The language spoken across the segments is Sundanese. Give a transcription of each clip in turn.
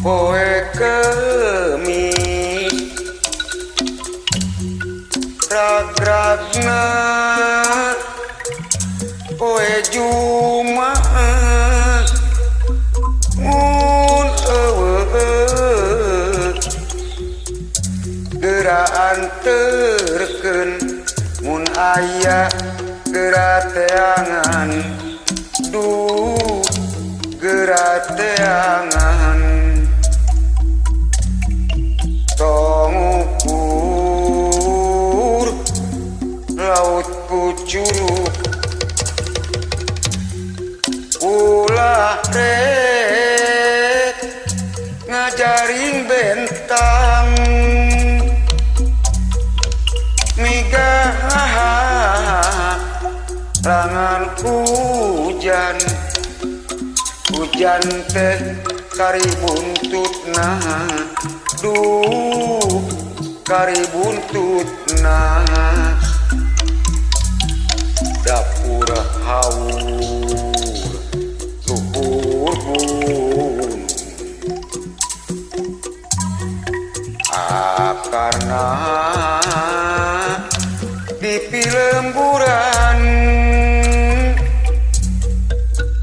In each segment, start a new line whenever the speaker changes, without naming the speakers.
Poe Kemis Ragragna poe Jumaah mun eueuh geura anterkeun mun aya geura teangan duh geura teangan tong ukur laut ku curug ulah rek ngajarin bentang miga langan hujan hujan teh kari buntutna duh kari buntutna dapur haur luhur gunung akarna di pilemburan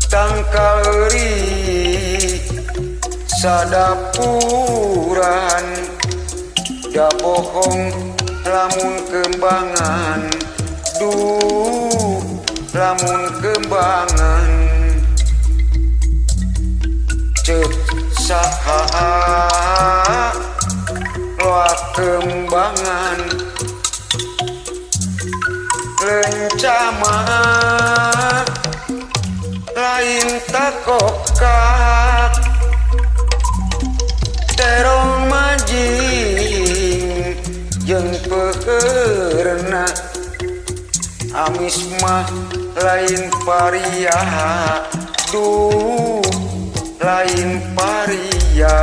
tangkal ri sadapuran da bohong lamun kembangan duh lamun kembangan ceuk saha loa kembangan lencama lain takokak terong majing jeung peukeurna amis mah lain paria duh lain paria.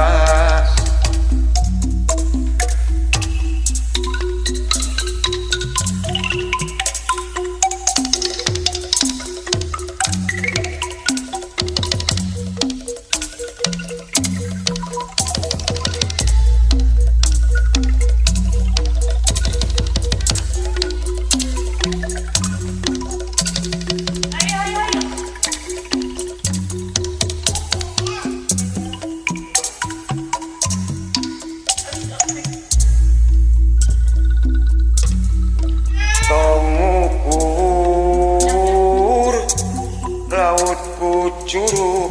Curug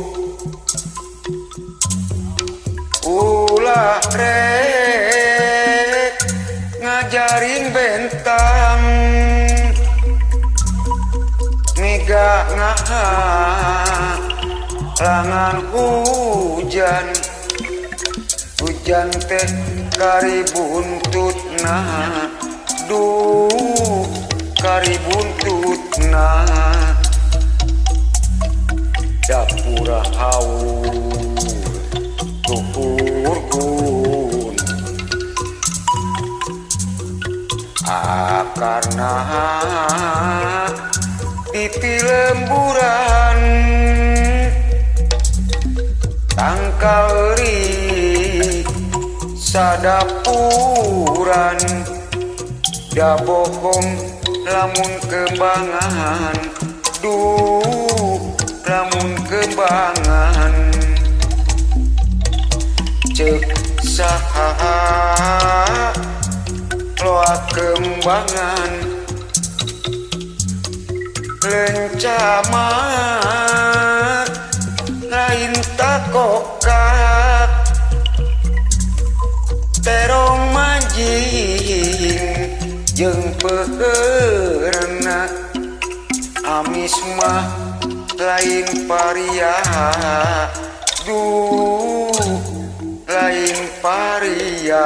ulah rek ngajarin bentang miga ngahalangan hujan hujan teh kari buntutna duh kari buntutna dapura haur luhur gunung akarna di pilemburan tangkal ri sadapuran da bohong lamun kembangan duh lamun kembangan ceuk saha loa kembangan lencama lain takokak terong manjing jeung peukeurna amis mah lain paria duh lain paria.